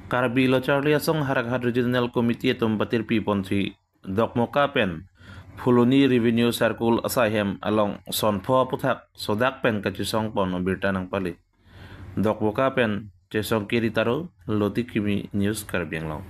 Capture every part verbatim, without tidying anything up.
Karbi Lo Charli Asong Howraghat Regional Committee atum patirpi ponsi Dokmoka pen Phuloni Revenue Circle asaihem along sonpho aphuthak sodak pen kachesong pon abirta nangpali. Dokmoka pen Chesongkiri Taro, Loti Kimi News, Karbi Anglong.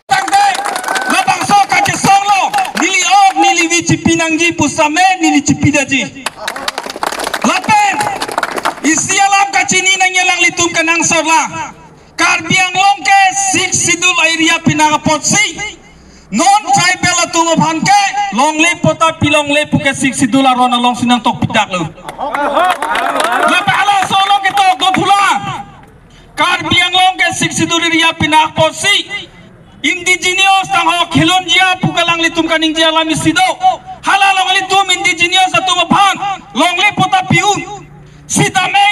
Tangte, labangso kachesong lo, neli ok, neli vi chipi nangji pusitame, neli chipidetji. Lapen, isi alam kachini nangji alanglitum kenangsot lang. Karbi Anglong ke Sixth Schedule area pinang apotsi, non tribal atum aphan ke longle patta pilongle puke Sixth Schedule aron alongsi nangtokpidaklo. Lapen halaso along ketok do thulang. Karbi Anglong ke Sixth Schedule area pinang apotsi indigenous tangho khilonjia pu alanglitum kaningje alam isi do. Hala along ilitum indigenous atum aphan longle patta pi-un sitame,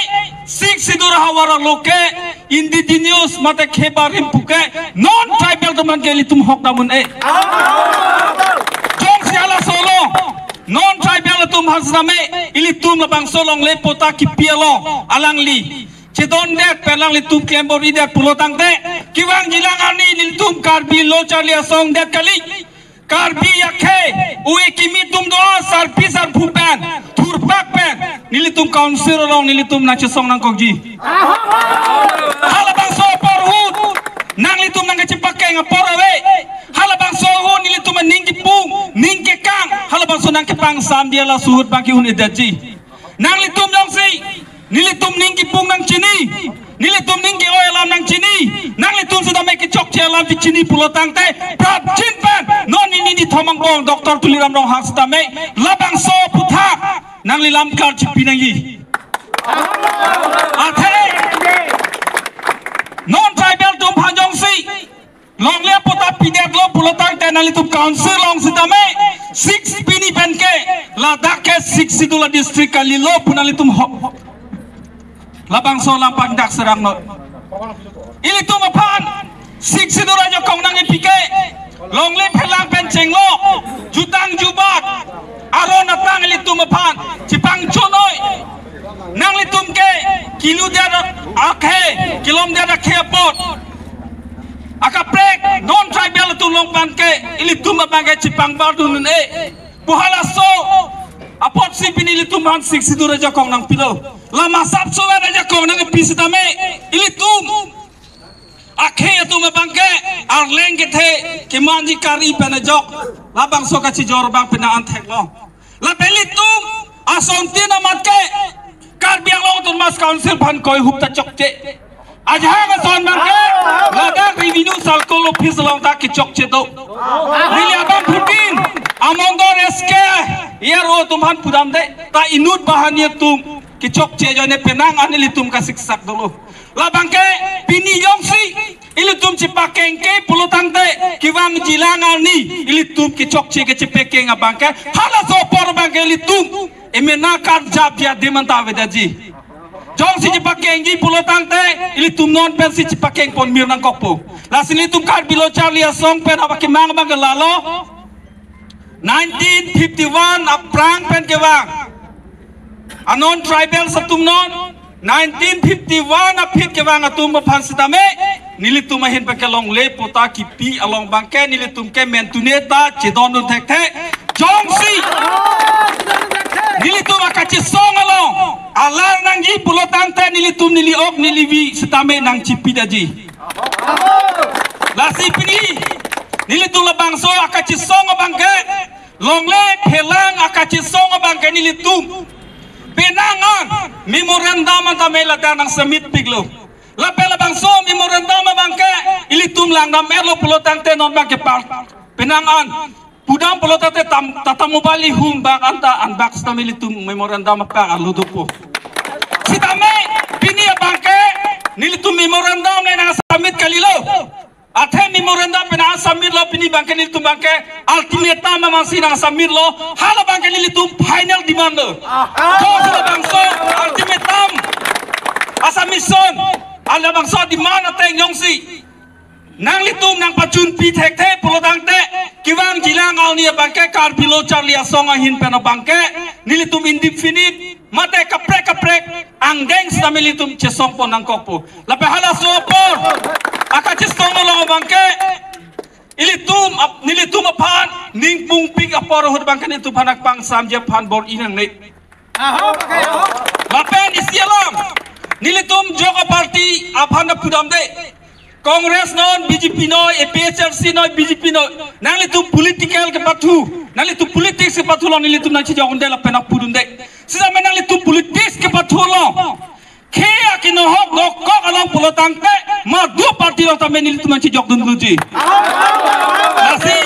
Sixth Schedule ahavar along ke indigenous mate khebarim puke non tribal atum aphan ke ilitum hok dam un-e. Jongsi halaso along non tribal atum aphan sitame ilitum labangso longle patta kipi along alangli chedondet pen alanglitum klem bor-idet pulo tangte, kevangjilang arni nelitum Karbi Lo Charli Asong det kali. Karbi akhei, ove kimi atum do-an, sarpi sarpo pen, thurpak pen, nelitum council along nelitum nangchesong nangkokji. Halabangso apor ahut nanglitum nangkachepakeng apor ave. Halabangso ahut nelitum aning kipung, ning kekang, halabangso nangkepangsamji, halaso ahut bang ke-un-edetji. Nanglitum jongsi nelitum ning kipung nangchini, nelitum ning ke-oi alam nangchini, nanglitum sitame kechokche alam chechini pulo tangte, prapjin pen non nini nithom angbong Doctor Tuliram Ronghang sitame labangso aphuthak nangli lamkar chipi nangji. Athe non tribal atum aphan jongsi longle patta pidetlo pulo tangte nanglitum council along sitame Sixth pini pen ke ladak ke Sixth Schedule district kalilo pu nanglitum hok. Labangso alam pangdak serang non. Ilitum aphan Sixth Schedule ajakong nangkepi ke longle phelang pen chenglo, jutang jubat, aron atang ilitum aphan chepangchonoi. Nanglitum ke kilu dia akhei, kilom dia akhei apot, akaprek non tribal atum along pen ke ilitum abang ke chepangbar dun un-e pu halaso apotsi pini ilitum aphan Sixth Schedule ajakong nangpilo. La masap sover ajakong nangkepi sitame ilitum akhei atum abang ke arleng kethe kemanji kari pen ajok labangso kachijor abang pina anthek lo. Lapen ilitum asontin amat ke Karbi Anglong Autonomous Council aphan koi hup ta chokche. Ajahak ason abang ke ladak Revenue Circle Office along ta kechokche do. Neli abangphutin Amongdor S K, E R O atum aphan pudamde, ta inut banghini atum kechokche ajoine penang an ilitum kasiksak dolo. Labang ke pini jongsi ilitum chepakeng ke pulo tangte kevangjilang arni ilitum kechokche kechepakeng abang ke halaso apor abang ke ilitum emena karjap dia demand ta avedaji. Jongsi chepakengji pulo tangte ilitum non pensi chepakeng pon mir nangkokpo. Lasi ilitum Karbi Lo Charli Asong pen abang kemang abang ke lalo. Nineteen fifty-one aphrang pen kevang a non tribal atum non, nineteen fifty-one aphi kevang atum aphan sitame nelitum ahin pen ke longle patta kipi along abang ke nelitum ke mentune ta chedondun thekthe. Jongsi nelitum akachesong along alar nangji pulo tangte nelitum neli ok neli vi sitame nangchipidaji. Lasi pini nelitum labangso akachesong abang ke longle phelang akachesong abang ke nelitum penang an memorandum an tame ladak nangsubmit piklo. Lapen labangso memorandum abang ke ilitum langdam-etlo pulo tangte non abang ke par penang an pudam pulo tangte tam, Tata Mobile ihum bak anta an bak sitame ilitum memorandum abang arlo dopo. Sitame pini abang ke nelitum memorandum le nangsubmit kalilo. Athe memorandum pen nangsubmit lo, pini abang ke nelitum abang ke ultimatum amatsi nangsubmit lo. Hala abang ke nelitum final demand lo. Jongsi labangso ultimatum a-submission, halabangso demand ateng jongsi nanglitum nangpachunpi thekthe pulo tangte kevangjilang arni abang ke Karbi Lo Charli Asong ahin pen abang ke nelitum indefinite mate kaprek kaprek angdeng sitame ilitum chesong pon nangkokpo. Lapen halaso apor akachesong along abang ke ilitum ap-, nelitum aphan ning pungpik apor ahut abang ke nelitum aphan nangpangsamji aphan bor-i nangne. Lapen isi alam nelitum jok a-party aphan ta pudamde. Congress non, B J P non, A P H L C non, B J P non. Nanglitum political kepathu, nanglitum politics kepathu along nelitum nangchejokdunde lapen nangpudunde. Sitame nanglitum politics kepathu along khei akenohok dokok along pulo tangte madu party along tame nelitum nangchejokdun luji. Lasi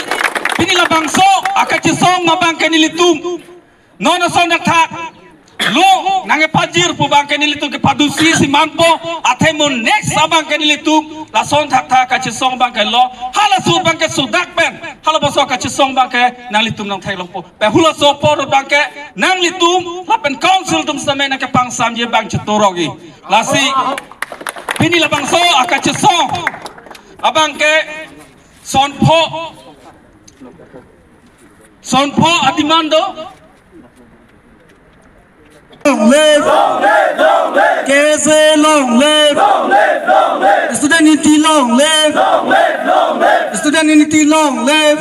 pini labangso akachesong abang ke nelitum non ason thakthak lo nangkepajir pu abang ke nelitum kepadusi si manpo, athe mo next abang ke nelitum lason thakthak kachesong abang ke lo, halaso abang ke sodak pen halabangso kachesong abang ke nanglitum nangtheklongpo. Pen halaso apor abang ke nanglitum lapen council atum sitame nangkepangsamji abang chetorokji. Lasi pini labangso akachesong abang ke sonpho, sonpho a-demand do. Long live! K S A long live! Student unity long live! Student unity long live!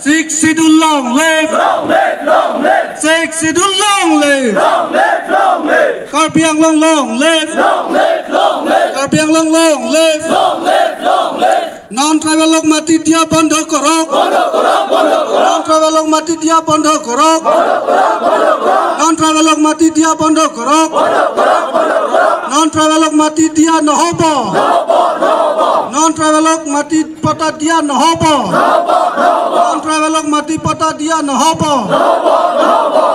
Sixth Schedule long live! Sixth Schedule long live! Karbi Anglong long live! Karbi Anglong long live! Non tribal lok mati dia bondo korok. Non tribal lok mati dia bondo korok. Non tribal lok mati dia bondo korok. Non tribal lok mati dia nohobo. Non tribal lok mati patta dia nohobo. Non tribal lok mati patta dia nohobo.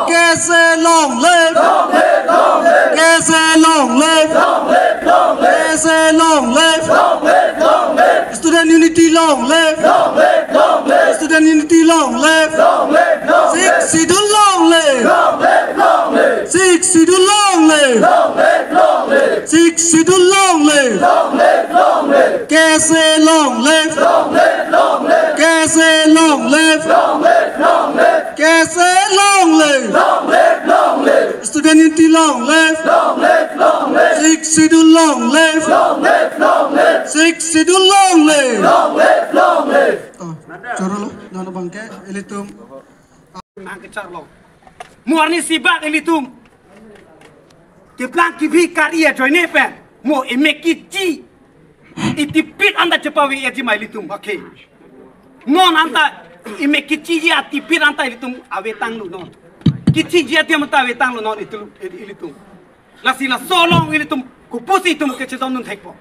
K S A long live. K S A long live. K S A long live. Student unity long live. Long live, long live. Student unity long live. Long live, long live. Sixth Schedule long live. Long live, long live. Sixth Schedule long live. Long live, long live. Sixth Schedule long live. Long live, long live. K S A long live! Long live, long live! K S A long live! Long live, long live! K S A long live! Long live, long live! Student Unity long live! Long live, long live! Sixth Schedule long live! Long live, long live! Sixth Schedule long live! Long live, long live! Oh, chorolo, non abangke, ilitum. Nang kecharlo. Mo arnisi bak ilitum keplang kebi kar-i ajoine pen mo emek kechi itipit anta chepaveji ma ilitum. Okay. Non anta emek kechiji atipit anta ilitum avetanglo non. Kechiji adim anta avetanglo non itu ilitum. Lasi laso along ilitum kopusi itum kechedondun thekpo.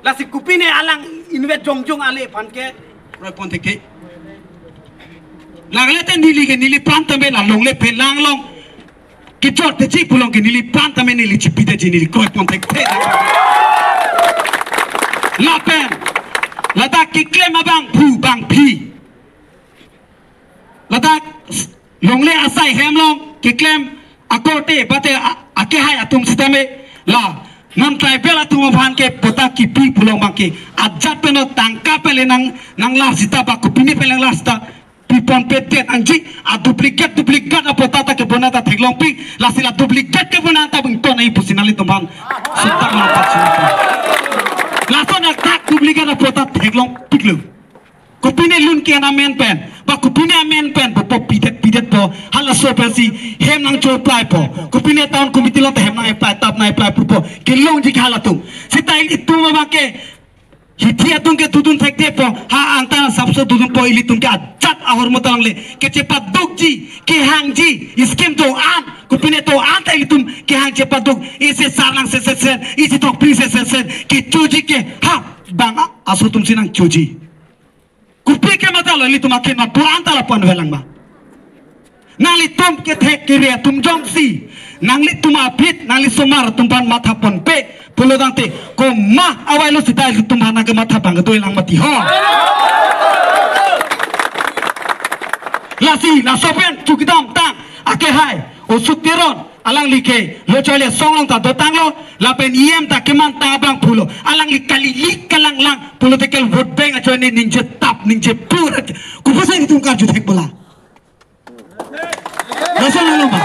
Lasi kopine alang inutvet jongjong ale aphan ke kroipon thekthe. Lagle te neli ke neli pran tame la longle phelang along kejor teji pu along ke neli pran tame neli chipidetji, neli kroipon thekthe. Lapen ladak keklem abangphu bangphi, ladak longle asai hem along keklem akorte bate a-, akehai atum sitame la non tribal atum aphan ke patta kipi pu along abangke ajat pen tangka pen le nang, nanglar sita ba kopine pen nanglar sita pipon pedet anji, a duplicate, duplicate apatta ta kebona ta theklongpik, lasi la duplicate kebona ta bington ai pusi nanglitum aphan sita nangpachini. Lason adak duplicate apatta theklongpiklo. Kopine lun ke amen pen, ba kopine amen pen, po, po pidet, pidetpo, halaso pensi hem nangchoplaipo. Kopine town committee along ta hem nang-apply, tap nang-apply pupo. Kelongji ke halatum. Sita ilitum abangke hithi atum ke dodun thekthepo, ha anta sapso dodunpo, ilitum ke ajat ahormu ta longle kechepadukji, kehangji, scheme do-an, kopine do-an ta ilitum kehang chepaduk, isi sar nang se se se, isi thokpri se se se, kechoji ke, ha, bang a-, aso atumsi nangchoji. Kopi ke matha lo ilitum akhei ma pu anta lapu-an avelang ma. Nanglitum kethek kere atum jongsi nanglitum aphi, nangli somar atum aphan matha ponpe pulo tangte komat availo sita ilitum aphan nangkematha abang kedoilang mati ho. Lasi laso pen chukidam tang akehai Asok Teron, alangli ke lo chole song along ta dotanglo, lapen E M ta keman ta abangphulo. Alangli kali li kalanglang political vote bank ajoine ningje tap ningje pura. Kopusi itum karju thek bola? Lason alo ma.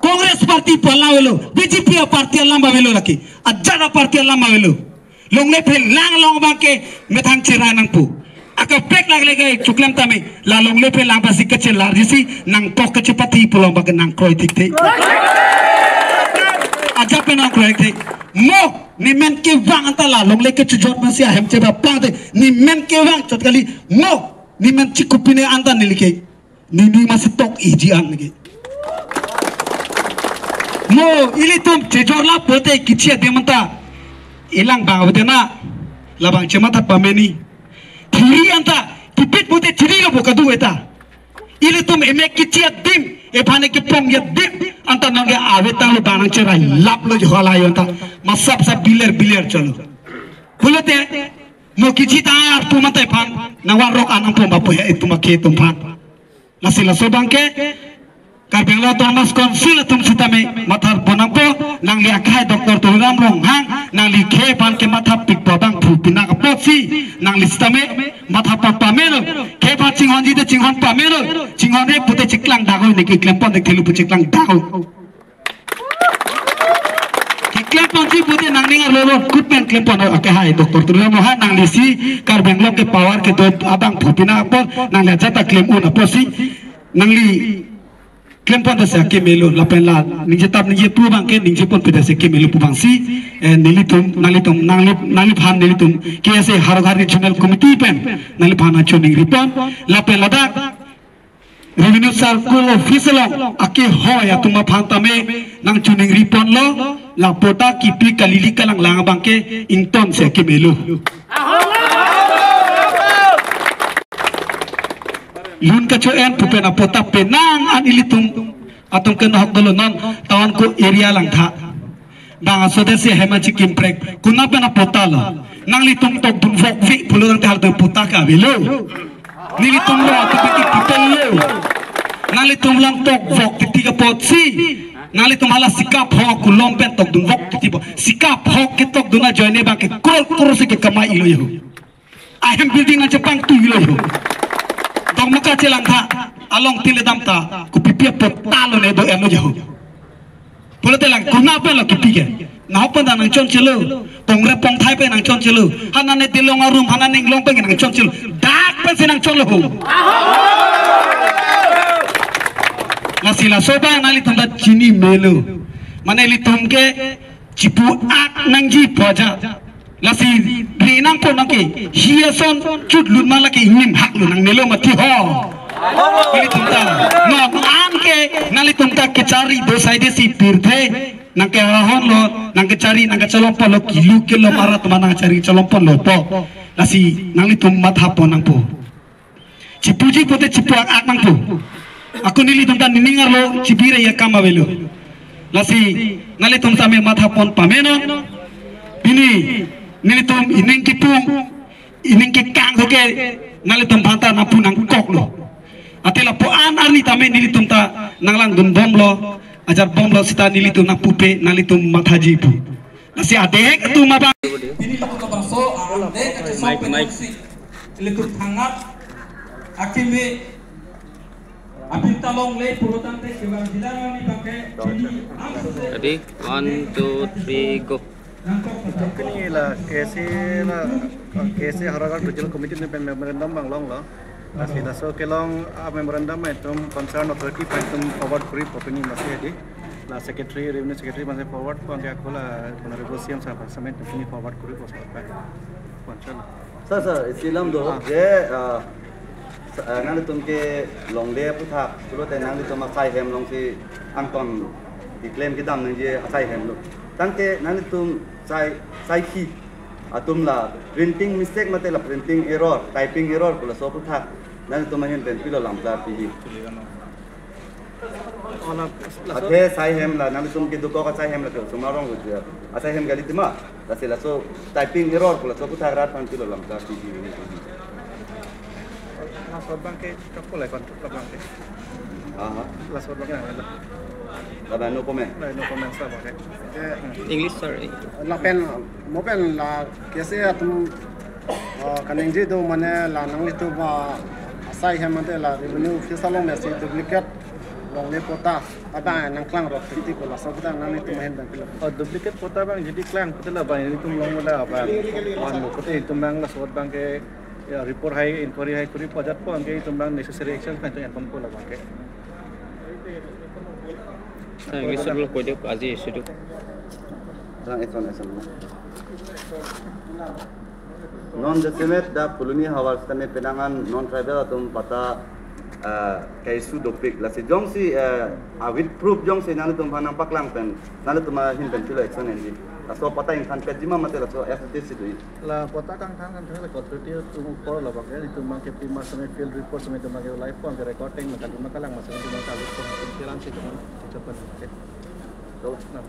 Congress party pu alam avelo, B J P aparty alam avelo lake. Ajat aparty alam avelo. Longle phelang along abangke methang cherai nangpo. Akaprek lagle ke choklem tame, la longle phelang abangsi kachelarjisi nangpok kachepathi pu along abangke nangkroi thekthe. Ajat pen nangkroi thekthe. Mo, nemen kevang anta la longle kechojor abangsi ahem chepaplang te, nemen kevang chot kali. Mo, nemen chikupine anta neli ke neli masi tok iji an lagi. Mo ilitum chejor la pote kichi adim anta ilang bang avete na, labang chematha pameni. Thiri anta kipit pote thiri lo po kadu eta. Ilitum emek kichi adim, ephan kepong adim anta nangke avetanglo, bang nangcherai laplo jo halayo anta. Masap sap biler biler chalo. Pulote mo kichi ta arpu mate phan nangwar rok anang pom apo he itum akhei atum aphan. Lasi laso abangke Karbi Anglong Autonomous Council atum sitame matha pon nangpo, nangli akhei Doctor Tuliram Ronghang, nangli khei aphan kematha pikpo abangphu pinak apotsi, nangli sitame matha pon pamelo, khei aphan chinghonji te chinghon pamelo, chinghon re pute chiklang dagoi neke klempon de thelu pu chiklang dagoi. Keklem ponji pute nangning arlo lo kutmen klem pon akehai Doctor Tuliram Ronghang nanglisi Karbi Anglong ke power kedo abangphu pinak apot nangli ajat ta klem un apotsi nangli klem pon ta si akemelo lapen la ningje tap ningje pu abangke ningje ponpe ta si akemelo pu abangsi, eh, nelitum nanglitum nangli nangliphan nelitum K S A Howraghat Regional Committee pen nangliphan nangchoningri pon lapen ladak Revenue Circle Office along akehoi atum aphan tame nangchoningri ponlo, la patta kipi kali li kalanglang abangke ington si akemelo. Lun kacho-en pu pen apatta penang an ilitum atum ke nahok dolo non town ko area langtha. Bang aso de si hem achi kimprek. Konat pen apatta lo? Nanglitum tokdun vokve pulo tangte halatum patta ke avelo. Nelitum lo atum ke kipitelo. Nanglitum lang tok vok titi ke apotsi Nanglitum hala sika pho kulom pen tokdun vok titi bo. Sika pho ketokdun ajoine abang ke crore crore si kekamai-ilo ho. Ahem building nangchepangtui-ilo ho. Dongmaka chelangtha, along tile damta, kopipi apot ta lone do-erlo ho. Pulote lang, konat pen lo kipi ke. Nahok pen ta nangchonchelo. Pongre pongthai pen nangchonchelo. Hanane dilong arum, hanane inglong pen nangchonchelo. Dak pensi nangchonlo ho. Lasi laso abang nanglitum ta chini melo. Mane ilitum ke chipu-ak nangji pu ajat. Lasi bre nangpo nang ke, hi ason chut lut ma lake ingnim haklo nangnelo mati ho. Ilitum ta. Non an ke nanglitum ta kechari do saide si pirthe. Nangkerahonlo, nangkechari, nangkecholom ponlo, kilu kelom arat ma nangchari cholom ponlo po. Lasi nanglitum matha pon nangpo. Chipuji pote chipu-ak-ak nangpo. Ako nelitum ta nening arlo chibire ya kam avelo. Lasi nanglitum tame matha pon pameno. Pini nelitum ining kipung, ining kekang hoke nanglitum aphanta nangpu nangkoklo. Ate lapu-an arni tame nelitum ta nanglangdunbomlo, ajar bomlo seta nelitum nangpupe, nanglitum mathaji pu. Lasi adek atum abang. Pini lapu labangso, ah, adek atum Mike, Mike. Ilitum thangnat akimi apinta longle pulotangte kevang jila nani bangke pini amsose. Ready? One, two, three, go. Pini la K S A la, K S A Howraghat Regional Committee ne pen memorandum abang longlo. Lasi laso kelong a memorandum itum concern authority pen itum forward koripo pini masi adi. La secretary, revenue secretary masi forward po, anke ako la Honorable C M sir pen samen itum pini forward koripo sir pen. Concern. Sir, sir, isi alam do, ah, je, ah, sa-, ah, nanglitum ke longle aphuthak, pulote nanglitum asai hem alongsi angton keklem kedam nangji asai hem lo. Tangte nanglitum sai, sai ki atum la printing mistake mate la printing error, typing error pu laso aphuthak nanglitum ahin pen pilo lamklar piji. Ona, laso athe sai hem la, nanglitum kedokok asai hem la ke osomar arong lo je. Asai hem kali tima. Lasi laso typing error pu laso aphuthak rat aphan pilo lamklar piji. Laso abangke kapo lai kon abangke. Aha. Laso abangke nang. Laban no comment. Lai no comment sa abangke. English, sorry. Lapen, mo pen la K S A atum, ah, kaningje do mane la nanglitum asai hem mate la revenue office along mesi duplicate longle patta abang nangklang rok titi ko laso abang nanglitum ahin pen pilo. Oh, duplicate patta abang jodi klang pulote la abang ilitum along la abang. Wan lo pulote itum abang laso abangke ya report hai, inquiry hai koripo ajat po, anke itum abang necessary action kan itum en ponpo la abangke. Sa English lo koi dek aji sudu. Rang action, action. Non jasemet dak Phuloni havar sitame penang an non tribal atum patta, eh, ke-issue dopik. Lasi jongsi, eh, a with proof jongsi nanglitum aphan nangpaklang pen, nanglitum ahin pen pilo action enji. Laso patta ingthan petji ma mate laso as it is do-i. La patta kangthan kangthan la authority atum apor la abangke, itum abangke pima sitame field report sitame itum abangke ulai pon ke recording ma kalima kalang ma sitame itum abangke alus pon kiran si itum abangke check pon ke. Tuh. Nah.